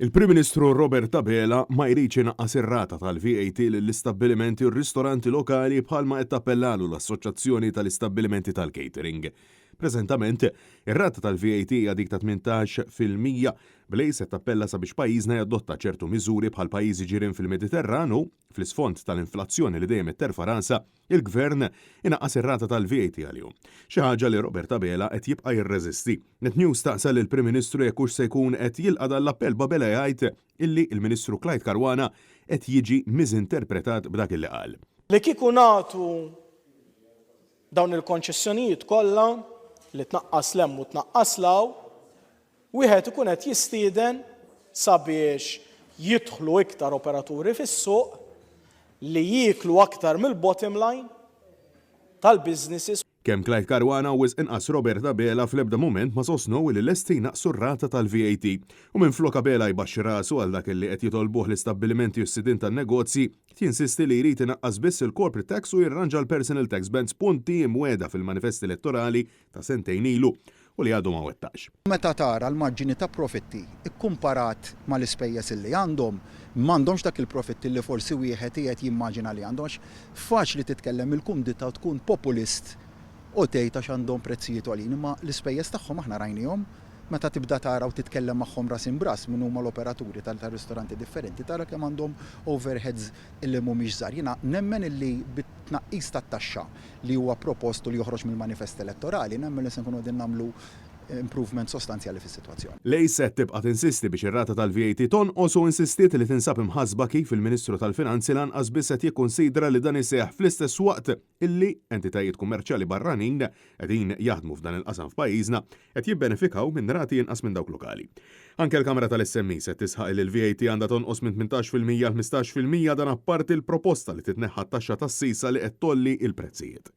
Il-Prim Ministru Robert Abela ma jridx inaqqas ir-rata tal-VAT lill-istabbilimenti u r-ristoranti lokali bħalma qed tappellalu l-Assoċjazzjoni tal-Istabbilimenti tal-Catering. Preżentament, ir-rata tal-VAT hija dik ta' 18%, bl-ACE qed tappella sabiex pajjiżna jadotta ċertu miżuri bħal pajjiżi ġirien fil-Mediterran u, fl-isfond tal-inflazzjoni li dejjem qed terfa' rasha, il-Gvern inaqqas ir-rata tal-VAT għalihom. Xi ħaġa li Robert Abela qed jibqa' jirreżisti. Net News staqsa lill-Prim Ministru jekk hux se jkun qed jilqa' dan l-appell b'Abela jgħid illi l-Ministru Clyde Caruana qed jiġi miżinterpretat b'dak illi qal. Li kieku nagħtu dawn il-konċessjonijiet kollha, li tnaqqas 'l hemm u tnaqqas 'l hawn, wieħed ikun qed jistieden sabiex jidħlu iktar operaturi fis-suq li jieklu aktar mill-bottom line tal-businesses. Kemm Clyde Caruana u wisq inqas Robert Abela fl-ebda mument ma sostnew li lesti jnaqqsu r-rata tal-VAT. U minflok Abela jbaxxi rasu għal dak li qed jitolbuh l-istabbilimenti u s-sidien tan-negozji, qed jinsisti li jrid inaqqas biss il-corporate tax u jirranġa l-personal tax bands punti imwiegħda fil-manifest elettorali ta' sentejn ilu u li għadu ma wettaqx. Meta tara l-marġini ta' profitti kkumparat mal-ispejjeż illi għandhom, m'għandhomx dak il-profitt illi forsi wieħed qiegħed jimmaġina li għandhom għax faċli titkellem mill-kumdità u tkun populist u tgħid għax għandhom prezzijiet għoljin imma l-ispejjeż tagħhom aħna rajnihom. Meta tibda tara u titkellem magħhom ras imb'ras min huma l-operaturi tar-ristoranti differenti tara kemm għandhom overheads illi mhumiex żgħar. Jiena nemmen illi bit-tnaqqis tat-taxxa li huwa propost u li joħroġ mill-manifest elettorali, nemmen li se nkunu qegħdin nagħmlu improvement sostanzjali fis-sitwazzjoni. L-ACE qed tibqa' tinsisti biex ir-rata tal-VAT tonqos u insistiet li tinsab imħassba kif il-Ministru tal-Finanzi lanqas biss qed jikkunsidra li dan iseħħ fl-istess waqt illi entitajiet kummerċjali barranin qegħdin jaħdmu f'dan il-qasam f'pajjiżna qed jibbenefikaw minn rati inqas minn dawk lokali. Anke l-Kamra tal-SMEs qed tisħaq illi l-VAT għandha tonqos minn 18% għal 15% dan apparti l-proposta li titneħħa t-taxxa tas-sisa li qed tgħolli l-prezzijiet.